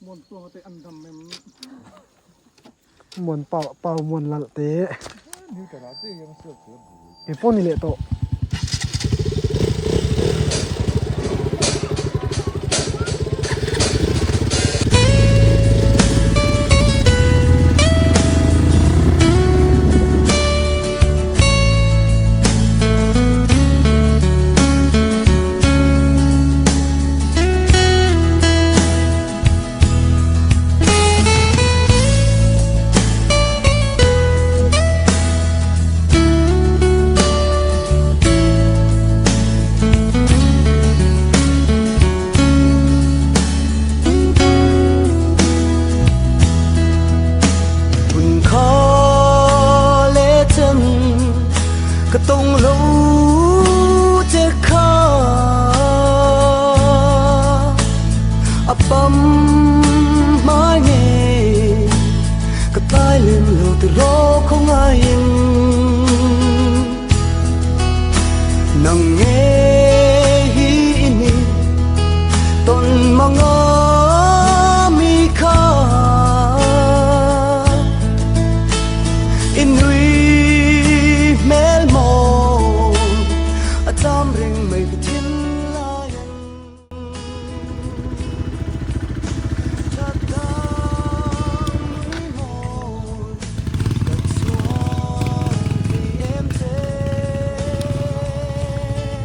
Muan pau pau muan lalh te he pawh ni leh tawh.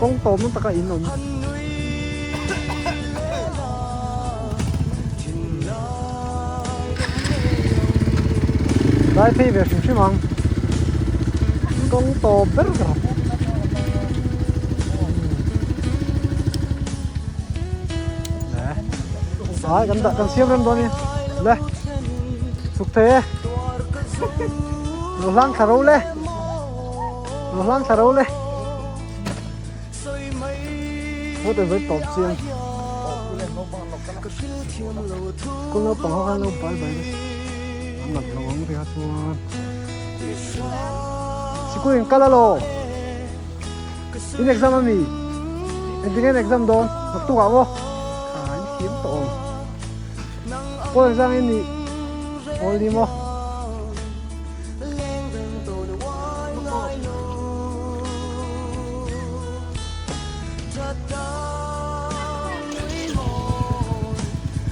Kawng tawm taka in awm. Lai phei ve hrim hrim ang. Kawng tawp ber ber. Le. Ai kan dah kan siam rem dawn ni. Le. Chuk thei e. Lo hlang thla ro le. Lo hlang thla ro le. Hawt e vei tawp chiang. School naupang ho khan lo bai bai nasa. An nat lo ang ri kha chuan. Sikul in kal alo. In exam ami. Engtin nge in exam dawn? Naktuk ah maw? Kha in thiam tawh awm. Pawl exam in nih pawl ni maw?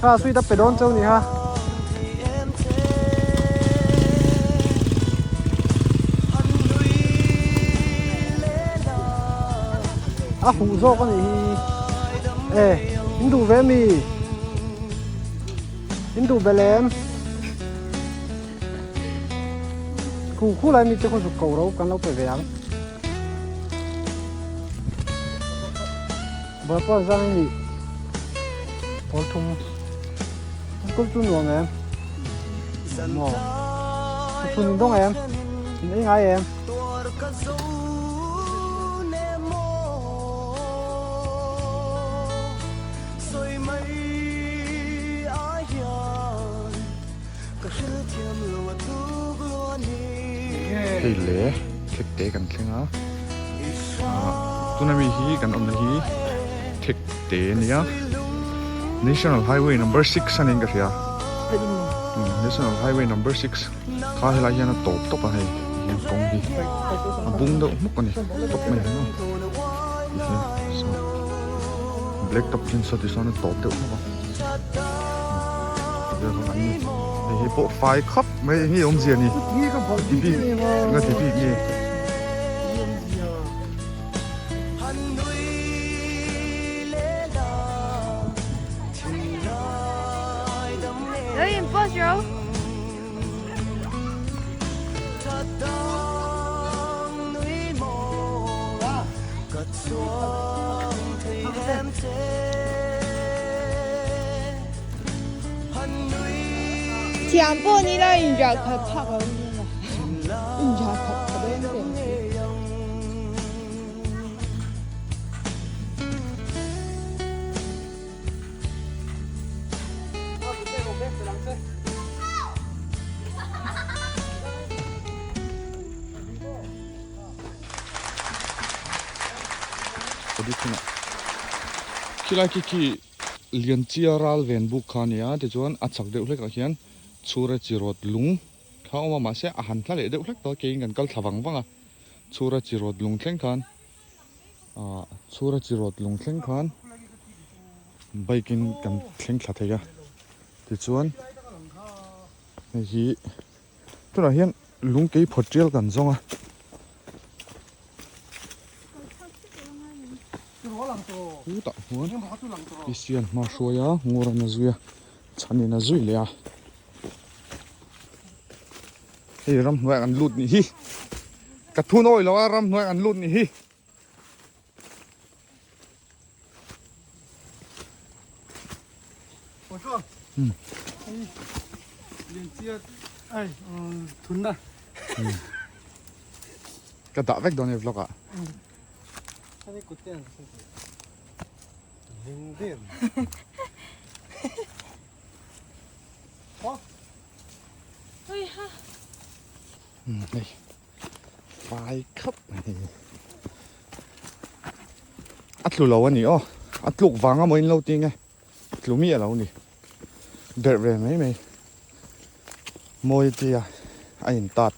Kha sweet a pe dawn cheu ni ha. A huh zawk a nih hi. E in duh ve mi? In duh belh em? Khu khu lai mi te khu zuk ko ro kan lo pe ve ang. Bawlh pawh zang i nih pawl thum school chu nuam em maw chhun in dawng em in ei ngai em Hei le thekte kan thleng a tuna mi hi kan awmna hi thekte a nia national highway number six a niin ka hria national highway number six kha helai hian a tawp tawp a hei hian kawng hi a bung deuh hmuk a ni tawp mai ang a black top chin saw ti sawn a tawp deuh hmuk a. Hei hi pawh fai khawp mai eng nge awmzia ni ti bik nga ti bik nge. Thiam pawh ni la inrah khat phak lo ni la inrah khat khat em em si. Khilai khi khi. Lianchia ral ven buk kha a ni a, tichuan a chak deuh hlekah hian Chhura chi rawt lung kha a awm a, mahse a han hla leh deuh hlek tawh a, keiin kan kal thla vang vang a, Chhura chi rawt lung thleng khan ah Chhura chi rawt lung thleng khan bike in kan thleng thla thei a, tichuan hei hi tunah hian lung kei phawt tial kan zawng a. Chutah chuan Christian hma hruai a, Ngura'n a zui a, Chhanin a zui leh a. Hei ramhnuai an lut nih hi. Ka thun awi lo a ramhnuai an lut nih hi. Ka dah vek dawn e vlog ah. Hei fai khap mai hei a tlu lo a ni aw a tluk vang a maw in lo ti nge tlu mi a lo ni berh ve mai mai mawi tia a in tat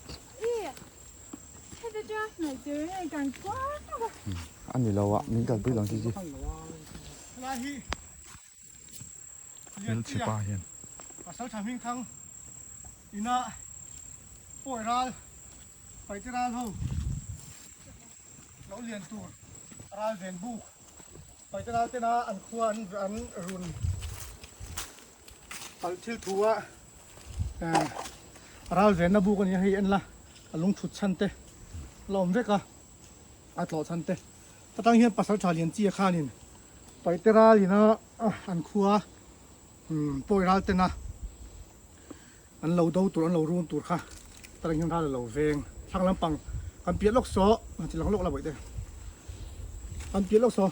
a ni lo a min kalpui lo ang chi chi. Hmelchhe pa hian. Pasal tha hming thang ina pawi ral paite ral ho lo lian tur ral ven buk paite ral tena an khua an an run palh thil thu a ral venna buk a ni a hei en la a lungthut chhan te la awm vek a a tlawh chhan te atang hian pasal tha lian chi a khanin Paihte ral ina an khua pawi ral tena an lo do tur an lo run tur kha tarang hian ral a lo veng thlang lampang kan piah lawk saw han ti lang lawk la bawihte kan piah lawk saw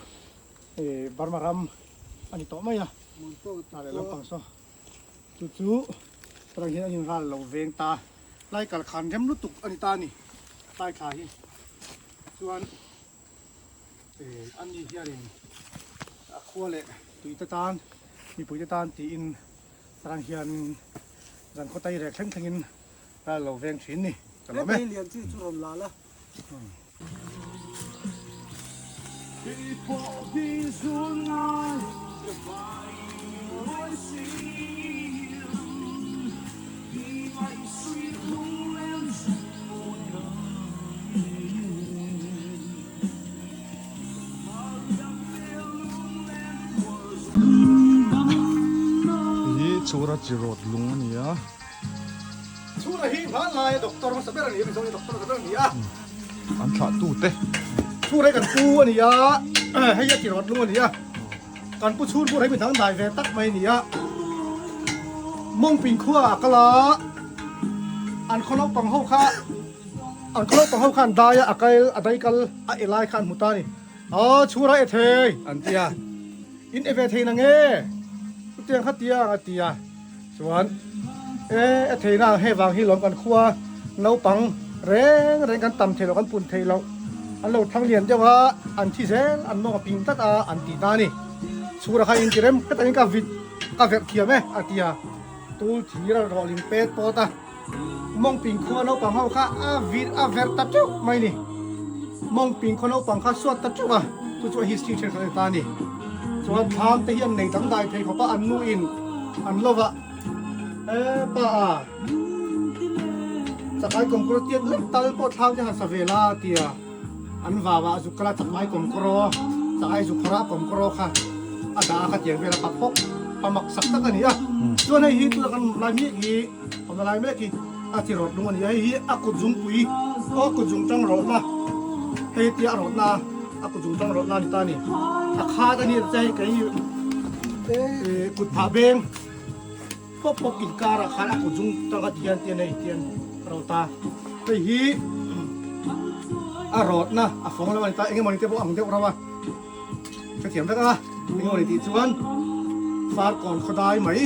eh Burma ram a ni tawh mai a a leh lampang saw chu chu tarang hian an in ral a lo veng ta lai kal khan rem lutuk a ni ta a ni tlai thla hi chuan. Ani hianin a khua leh tuite tan mipuite tan tiin rang hian zan khaw tai rek thleng thlengin ral lo veng thin ni ka lawm e. Lian chi chu rawn la la. Hi chhura chi rawt lung a ni a. Chhura hi hmanlai a doctor hmasa ber a ni a, Mizo hi doctor hmasa ber a ni a. An thlah tu te. Chhura hi kan pu a ni a, hei a chi rawt lung a ni a. Kan pu chhun bur hi mi dang dai ve tak mai a ni a. Mawngping khua ah kal a, an khaw naupang ho kha An khaw naupang ho khan dai a, a kal a dai kal a e lai kha an hmu ta a ni. Aw chhura e thei an ti a, in e ve thei na nge? Chutiang kha tiang a ti a, chuan e e thei na hei vang hi lawm kan khua naupang reng reng kan tam thei lo kan pun thei lo an lo thang lian deuh a, an thi zel an mawng a ping tlat a an ti ta a ni. Chhura kha in ti rem hret angin ka vit ka verh thiam e a ti a, tul thir a rawh ling pet pawt a. Mawngping khua naupang ho kha a vir a ver ta teuh mai ni. Mawngping khua naupang kha suat ta teuh a, chu chu a history thenkhat a ni ta a ni. Chuan thlam te hi an nei dangdai thei khawp a, an nu in an lo va e pa a chakai kawmkawr tiat lek tal pawh thlam te han sa ve la a ti a, an vau ah zuk kal a chakai kawmkawr aw chakai zuk khawrh a kawmkawr aw kha a dah a kha tiang vel a pa phawk pa mak sak tak a ni a. Chuan hei hi tuna kan lai mek hi. Awmna lai mek hi a chi rawt lung a ni a, hei hi a kut zungpui aw kut zung tang rawtna hei tia a rawtna a kut zung tang rawtna a ni ta a ni a khat a ni che hei kei kut phah beng pawp pawp inkar ah khan a kut zung tang a ti hian tian hei tian a rawt a hei hi a rawtna a fawng lam a ni ta eng emaw ni te pawh ang deuh rauh a hrethiam vek a eng emaw ni tih chuan farkawn khawdai mai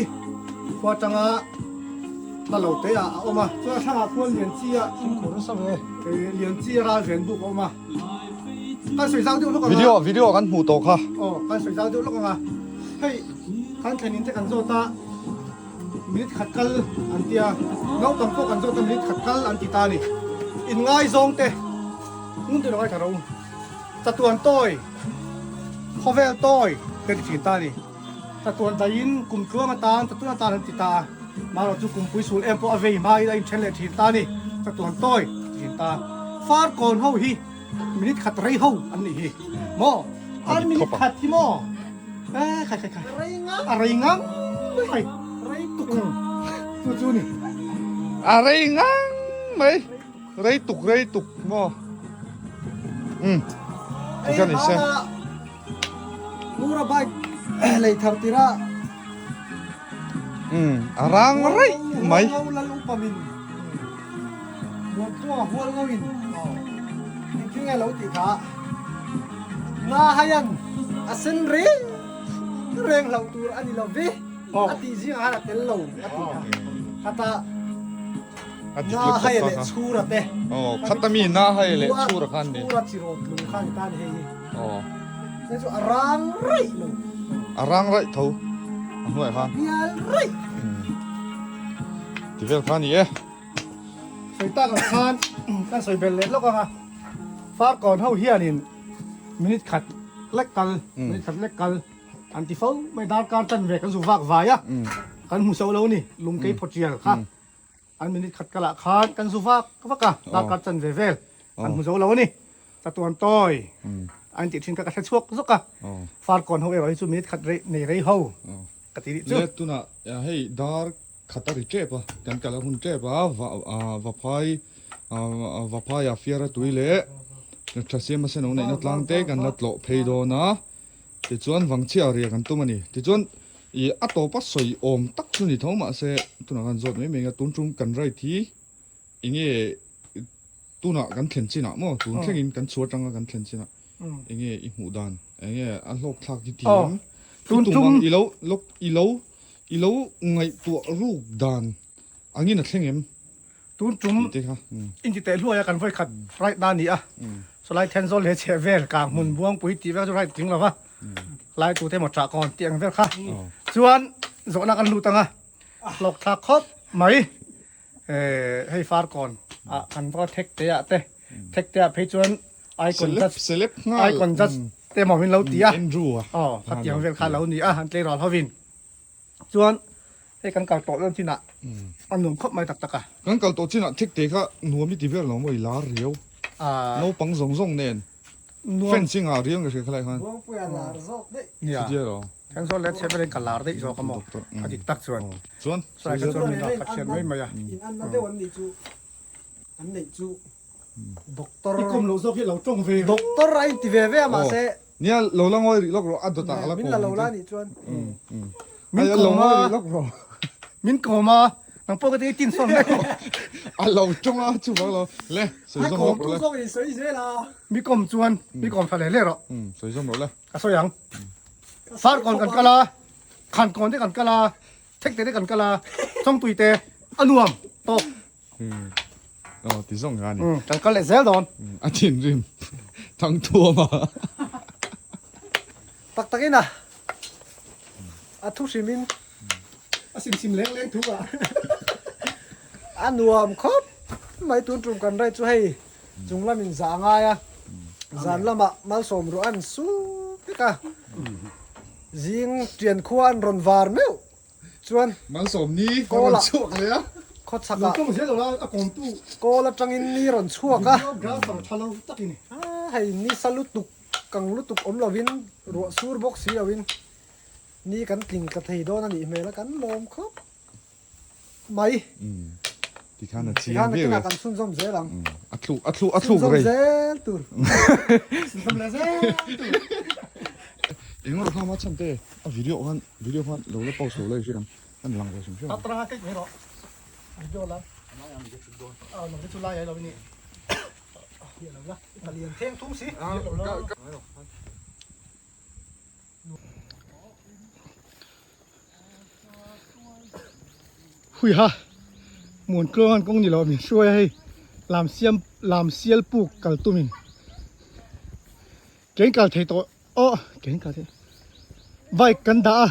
khua tanga hla lo te ah a awm a chuan a thlangah khuan lianchi a Fimkhur nasa ve. Lianchi a ral ven buk a awm a kan sawi zau deuh lawk ang a Video video kan hmuh tawh kha. Aw kan sawi zau deuh lawk ang a hei. Kan thlen in te kan zawt a, minute khat kal an ti a, naupang pawh kan zawt a minute khat kal an ti ta a ni. Inngaizawng te ngun te lo ngaithla ro. Chatuan tawi, khawvel tawi te ti thin ta a ni. Chatuan daiin kum tluang atan, chatuan atan an ti ta a, marawh chu kumpui sul em pawh a vei hmain a inthen leh thin ta a ni. Chatuan tawi ti thin ta. Farkawn ho hi minute khat rei ho an nih hi maw? An minute khat hi maw? E khai khai khai. A rei ngang mai. Rei tuk. Chu chu ni. A rei ngang mai. Rei tuk rei tuk maw? Umm tikhan ni se. Mura bike lei thar tira. Umm a rang raih mai. Hual ngo lal upa min Muantua hual ngo in engthil nge lo tih kha nga haian a sen reng reng hlauh tur a ni lo ve a tih zingah khan a tel lo a tih kha khatah Na hai leh chhura te. Aw, khata mi na hai leh chhura khan ni. Chhura chi rawt lung khan ta ni hei hi. Aw. Te chu a rang raih lo. A rang raih tho. A hnuai khan. Bial raih. Ti vel kha ni e. Sawi tak ang khan kan sawi bel leh lawk ang a. Farkawn ho hianin minute khat lek kal, minute khat lek kal an ti fo mai darkar chan ve kan zu vak vai a. Kan hmu so lo ni lungkei phawtial kha. An minute khat kalah khan kan zu vak vak a, darkar chan ve vel an hmu zo lo a ni. Chatuan tawi a intih thin kha ka hre chhuak zawk a, Farkawn ho erawh hi chu minute khat rei nei rei ho ka ti rih chu. Le tunah hei dar khat a ri tep a, kan kal a hun tep a, Vaphai Vaphaia fiara tui leh Thasiam a senawng neihna tlang te kan la tlawh phei dawn a. Tichuan vangchhia ria kan tum a ni. Tichuan ih a tawpa sawi awm tak chu ni tho mahse tunah khan zawt mai mai a tun tum kan ride hi enge tunah kan thlen chinah maw tun thlengin kan chhuah atanga kan thlen chinah enge i hmuh dan enge a hlawk thlak hi tih em i tum ang i lo lawk i lo i lo ngaihtuah ruk dan angin a thleng em. Tun tum inti teh hluai a kan vawi khat right na a ni a, sawlai Thenzawl leh chheh vel kang hmun Buangpui tih vel chu right tling lo va, lai tute emaw ṭah kawn tih ang vel kha chuan zawhna kan lut ang a, hlawk thlak khawp mai hei Farkawn ah kan va thek te ah te, thek te ah phei chuan icon judge icon judge te emaw min lo ti a, aw khatiang vel kha a lo ni a an tleirawl hovin. Chuan hei kan kal tawh dawn chinah a nuam khawp mai tak tak a. Kan kal tawh chinah thik te kha nuam i ti vel lo maw i lar riau. Naupang zawng zawng nen fencing ah riau nge hria khalai khan. Buangpuia lar zawk daih. Nia. Chutia lo. Then zawl leh chhe velin ka lar daih zawk a maw. A dik tak chuan. Chuan. Chulai kha chuan min rak khat hriat mai mai a. In anna deuh an nih chu an neih chu Doctor. I kawm loh zawk hi lo tawng ve. Doctor a inti ve ve a mahse. Nia lo la ngawi rih lawk rawh a dawtah ka la kawm. Min la lo la nih chuan. Min kawm a. Lawk rawh. Min kawm a. Nang pawh ka ti tin sawn vek. A lo tawng a chu vang lo. Le sawi zawm lawk rawh le. A kawm tu zawk in sawi zel a. Mi kawm chuan mi kawm tha leh leh rawh. Sawi zawm rawh le. Ka sawi ang. Farkawn kan kal a. Khankawn te kan kal a. Thekte te kan kal a. Chawngtui te a nuam tawk. Aw ti zawng nga ni. Kan kal leh zel dawn. A thinrim thang thuam a. Tak tak in a a thu hrim in a sim sim leng leng thu a. A nuam khawp mai tun tum kan rai chu hei chung lam in za ngai a zan lamah malsawm ruah an su vek a zing tian khua an rawn var meuh. Chuan Malsawm ni a rawn chhuak leh a. Khawchhak ah kawl atangin ni rawn chhuak a. Hei ni sa lutuk kang lutuk awm lovin ruah sur bawk si lovin ni kan tling tla thei dawn a nih hmel a kan lawm khawp mai. Tikhan a chiang viau e. Kan chhunzawm zel ang. A thluk a thluk a thluk rei. Chhunzawm zel tur. Chhunzawm leh zel tur. Eng rawh kha ma chhan te a video khan video khan lo la post lo la i hriat ang kan lang ve hrim hrim. Tatra keih mai rawh. Video la. A nang te chu lai ai lo ini. Hi lo la. Ka lian theng thung si. Hui ha muan tluang an kawng ni lo min hruai a hei lam siam lam sial puk kal tumin kein kal thei tawh aw kein kal thei bike kan dah a.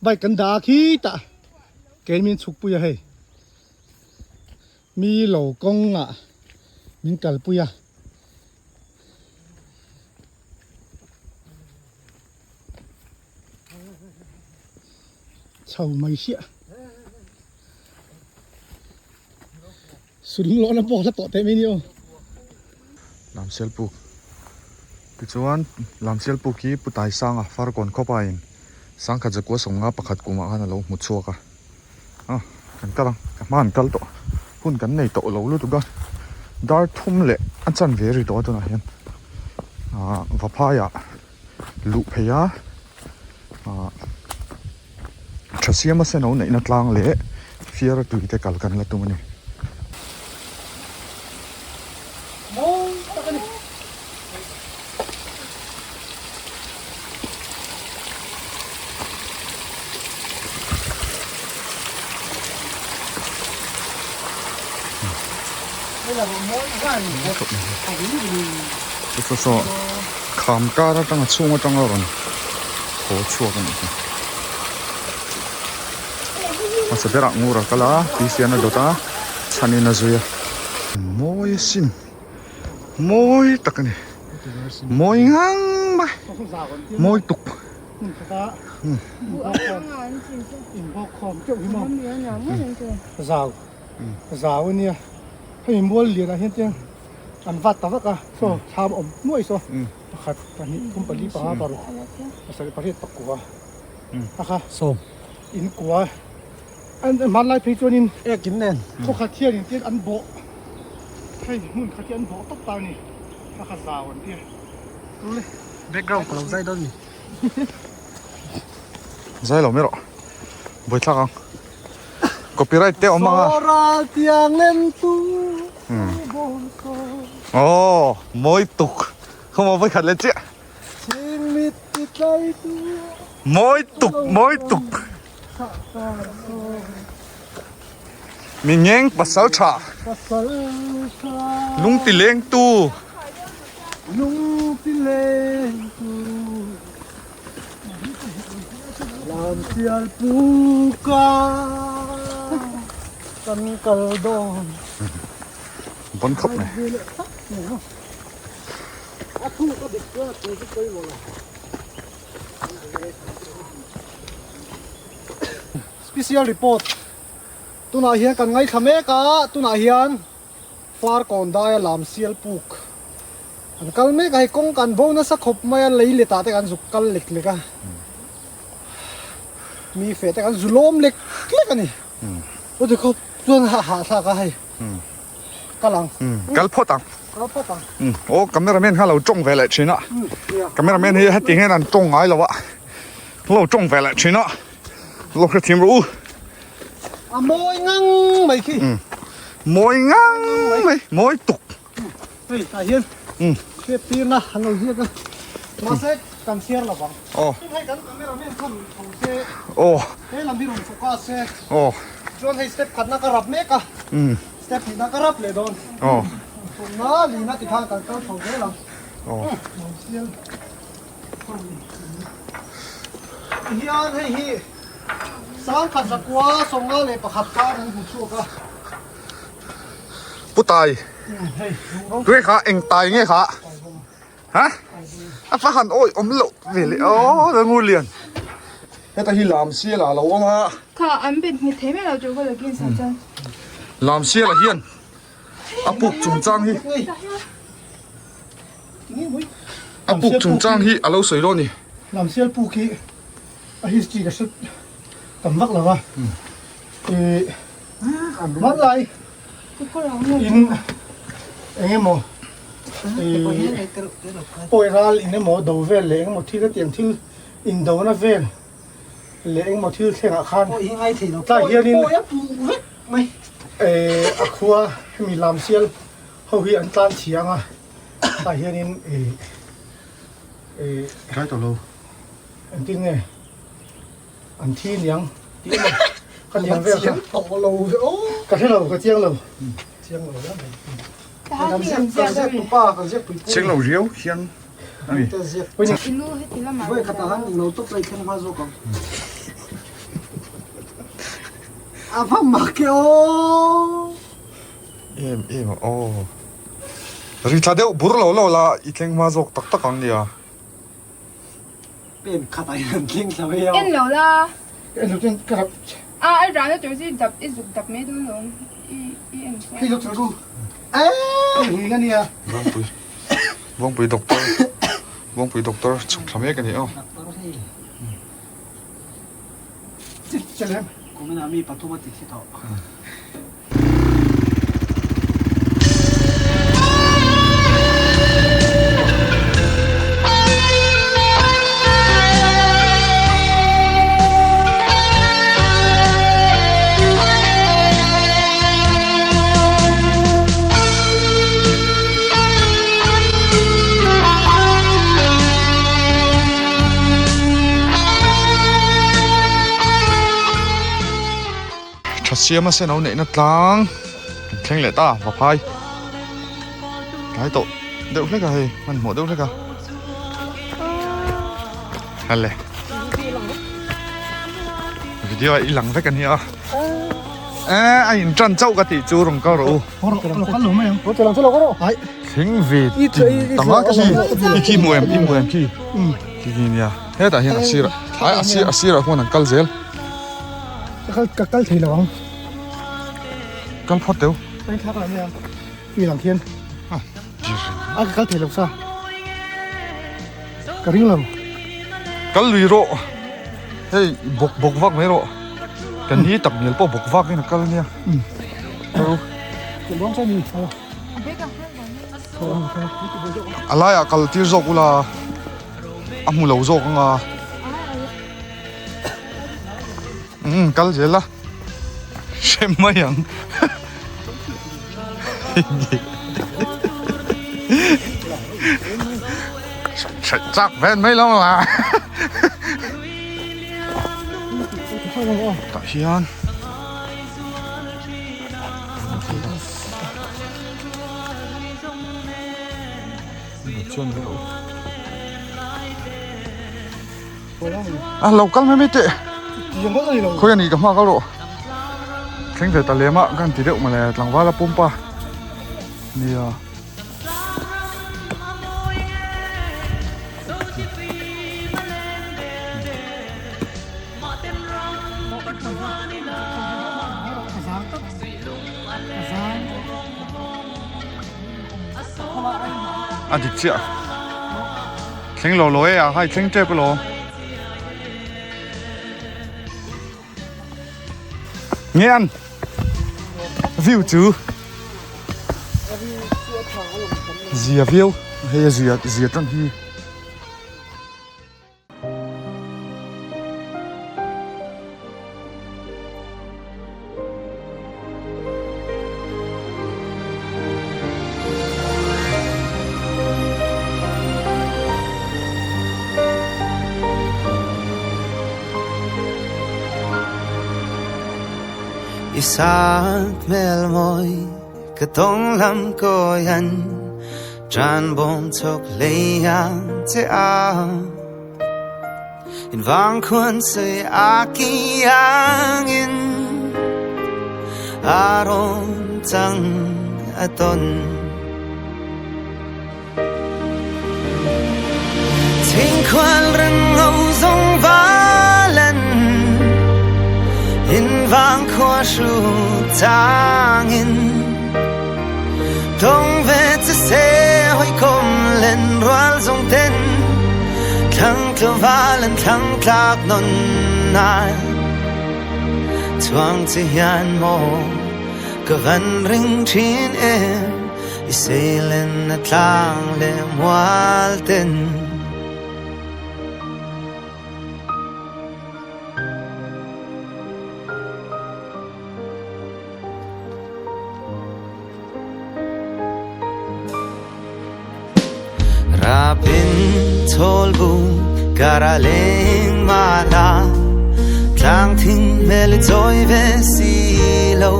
Bike kan dah a khitah kei min chhuk pui a hei. Mi lo kawngah min kalpui a. Chho mai hriah. Sulung lawhna pawh hla tawh teh mai ni aw. Lamsial puk tichuan Lamsial puk hi Pu Taisanga Farkawn khawpa in Sangkhat Zakua Sawmnga pakhat kumah khan a lo hmu chhuak a a kan kal ang ka hma an kal tawh hun kan nei tawh lo lutuk a dar thum leh a chanve ri tawh a tunah hian ah Vaphaiah luh phei a ah tha siama sen o neihna tlang leh fiara tui te kal kan la tum a ni. Saw saw kham kar atanga chhung atanga rawn thaw chhuak a nih hi hmasa berah ngur a kal a tui fian a dawt a chhanin a zui a mawi asin mawi tak a ni mawi ngang mai mawi tuk. Zau zau a nia hemi mual lianah hian chian an vat ta vak a saw thlam awm nuai saw pakhat pahnih thum pali panga paruk pasarih pariat pakua a kha sawm in kua an hmanlai phei chuanin ek in nen khawkhat hianin tian an bawh hei hmun khat hi an bawh tawp ta a ni a kha zau an tia background ka lo zai dawn ni. Zai lo mai rawh buaithlak ang. Copyright te awm ang a. Sawral tiang len tu Oh, mawi tuk. Khawmaw vawi khat leh chiah. Chingmit ti tlai tu. Mawi tuk, mawi tuk. Mi ngeng pasal tha. Pasal tha. Lung ti leng tu. Lung ti leng tu. Lam sial puka kan kal dawn. Bon khawp mai. A thu ka dik chuan a thu chu pawimawh lo. Special report tunah hian kan ngaithla mek a tunah hian Farkawn daia lam sial puk an kal mek a hei kawng kan bo nasa khawp mai a lei letah te kan zuk kal lek lek a mi feh te kan zu lawm lek lek a ni chuti khawp chuan a hahthlak a hei kal ang kal phawt ang kal phawt ang aw cameraman kha lo tawng ve leh thin a cameraman hi heti hian an tawng ngai lo a lo tawng ve leh thin a lo hrethiam rawh u a mawi ngang mai khi mawi ngang mai mawi tuk hei tah hian hriat tirna an lo ziak a mahse kan chhiar lo vang aw hei kan cameraman khan tho se aw he lam hi rawn focus se aw chuan hei step khatna ka rap mek a step hnihna ka rap leh dawn aw thawmna lina ti khan kan kal chho zel ang aw Hian hei hi sangkhat zakua sawmnga leh pakhat khan an hmu chhuak a. Pu Tai, tui kha eng tai nge kha? Ha? A fa han awi awm loh ve leh aw la ngur lian. Heta hi lam sial ah lo awm a. Kha an bet nghet thei mai lo tur ka la kin sa chuan. Lam sial ah hian a puk chungchang hi. A puk chungchang hi a lo sawi dawn ni. Lamsial puk hi a history ka hre tam vak lo va. Ih hmanlai in eng emaw ih pawi ral in emaw do vel leh eng emaw thil hetiang thil indona vel leh eng emaw thil thlengah khan tlai hianin eh a khua hemi Lamsial Ho hi an tlan thiang a, tah hianin ih ih Tlai tawh lo. Engtin nge an thi niang tih emaw ka tiang vel kha. Chiang tawh lo ve aw. Ka hre lo, ka chiang lo. Chiang lo hle mai. Kan ziak kan ziak tupa kan ziak pui pui. Chiang lo riau hian a ni. Vawi khatah han eng lo tawp lai thleng hma zawk ang. A va mak e aw. Em em a aw. Ri thla deuh bur lo lo la i thleng hma zawk tak tak ang nia. Pen khat ah hian an thleng thla mai a. En lo la. En lo chuan ka rap. A a rana tur chu dap i zuk dap mai dawn lo i i en chuan. Hei lo chu ru. Eee hi nga nia. Vangpui Vangpui doctor Vangpui doctor chhuk thla mek a ni aw. Doctor hei. Tha siama sen lo neihna tlang kan thleng leh ta vaphai tlai tawh deuh hlek a hei hmanhmawh deuh hlek a hale video a i lang vek a nia eh a in tan chauh ka tih chu rawn kal rawh u. Thleng ve tin tam a khi i khi hmu em i hmu em khi khi khi nia hetah hian a sirah ai a sir a sirah khuan an kal zel ka kal thei lo ang kal phawt teu mi lang khian a ka kal thei lo sa ka ring lo kal lui rawh hei bawk bawk vak mai rawh kan ni tak mial pawh bawk vak in a kal ania A laiah kal tir zawk ula a hmu lo zawk anga umm kal zel a hrem mai ang chak vel mai lo la tah hian. A lo kal mai mai teh khawi a ni ka hma kal rawh thleng ve ta lem a kan ti deuh mawle tlangval a pump a nia. A dik chiah thleng lo lo e a hai thleng tep alawm nge an view chu zia viau hei a zia zia tan hi. I sak hmel mawi ka tawng lam kawian Tran bawm chawk lei ang che a In vang khuan sei a ki ang in A rawn chang a ton Thing khual reng ngau zong valen In vang khua su chang in Tawng ve che se hawi kom len rual zawng ten Thlang tlangval an thlang tlak nawn nai Chuang che hian maw ka van ring thin em I seilen a tlang le mual ten. Rapin chawlbu kara leng mala tlang thing hmel i chawi ve si lo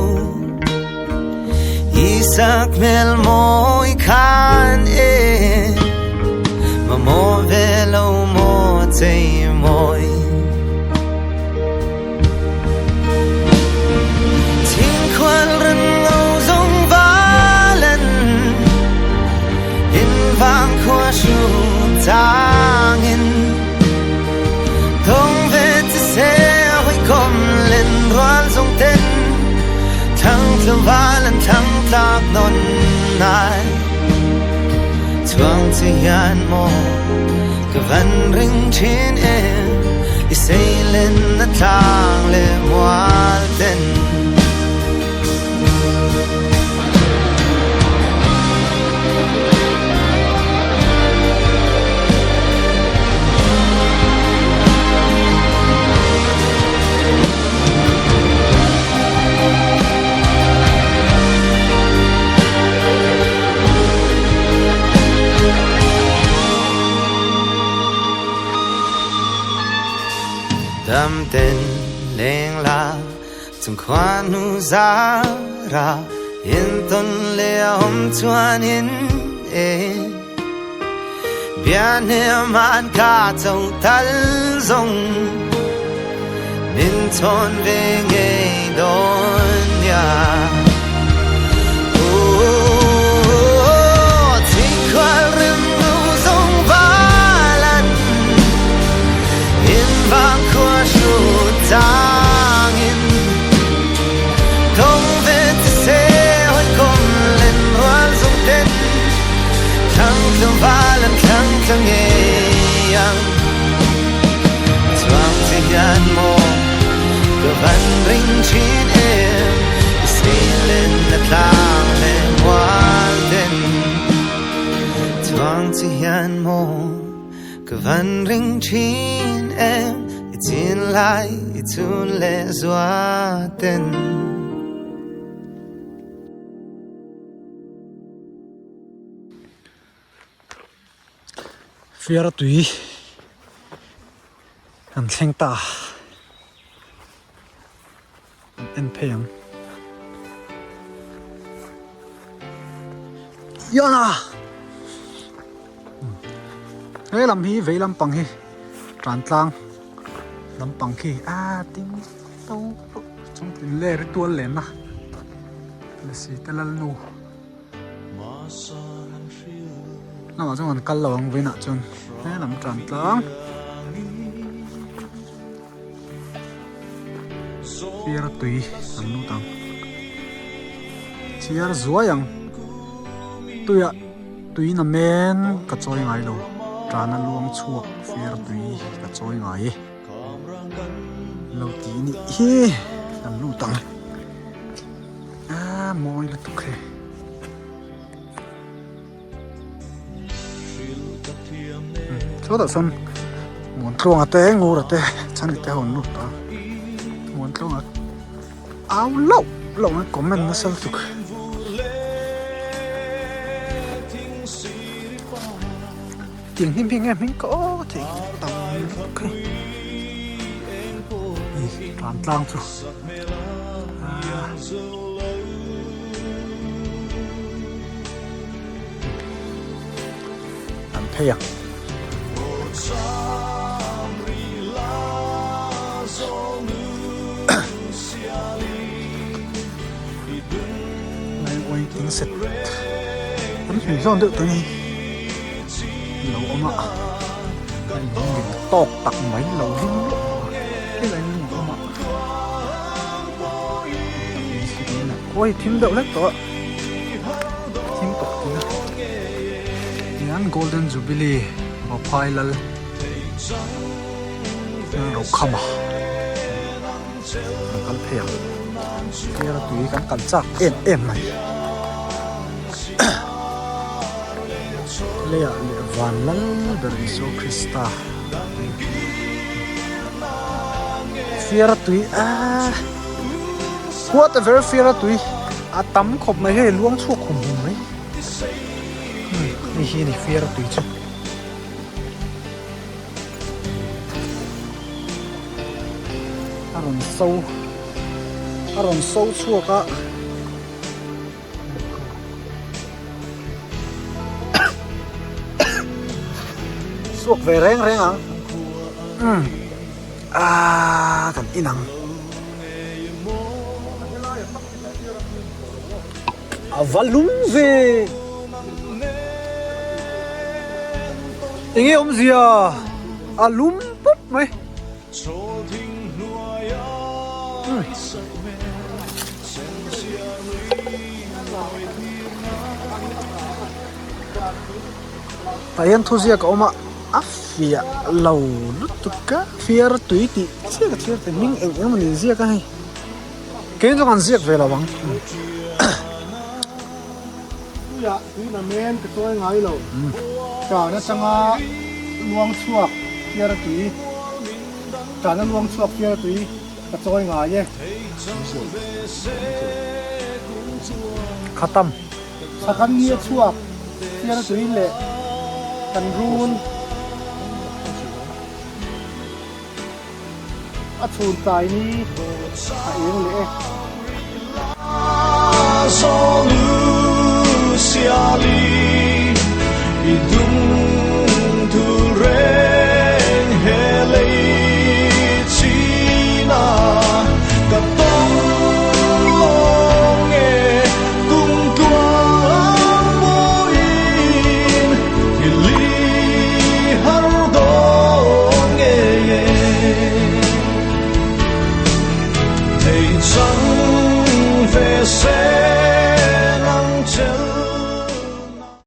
Isak hmel mawi khan e mamawh ve lo maw chei mawi. tlangval an thlang tlak nawn nai Chuang che hian maw ka van ring thin em I seilen na tlang leh mual ten. Dam ten leng la chung khuanu zara in ton le awm chuan in e Bia hnem an ka cho tal zawng min chhawn ve ngei dawn nia. Fiara tui kan thleng ta an en phei ang Yana he lam hi vei lampang hi tan tlang lampang khi a ting to chung tin le ri tual len na lasi te lal nu. Lamah chuan kan kal lo ang vawiinah chuan he lam tan tlang piar tui an lut ang chhiar zuai ang tuiah tui na men ka chawi ngai lo tana luang chhuak fiar tui ka chawi ngai e lo tih a nih hi kan lut ang. A mawi lutuk he. Chutah chuan Muantluanga te Ngura te Chhani te ho an lut ta a. Muantluanga au loh loh mai comment nasa lutuk. Tiang hnim hi nge hming ka aw thei tam lutuk hei. Tlan tlang chu. An phei ang. Lai waiting set an hmuh zawn deuh tawh a ni lo awm a lung tawk tak mai lo ding helai lung a awm a. Oi thim deuh hlek tawh a thim tawh tih na hian golden jubilee vaphai lal rokhama kan kal phei ang fiara tui kan kal chak em em mai leiah leh van lal ber Isua Krista. Fiara tui ah what a very fiara tui a tam khawp mai hei luang chhuak khum hum mai hei hi a ni fiara tui chu a rawn so a rawn so chhuak a. Suak ve reng reng ang umm aaa kan in ang a va lum ve enge awmzia a lum pawp mai. Tah hian thuziak a awm a a fiah lo lutuk a fiar tui tih chiah ka chhiar thei hming eng eng emaw ni ziak a hei keini chu kan ziak ve lo ang. Tuiah tui na men ka chawi ngai lo tan atanga luang chhuak fiar tui tan a luang chhuak fiar tui ka chawi ngai e. Khatam. Sakhan ni a chhuak fiar tui leh kan run a chhun tlai ni a eng leh e.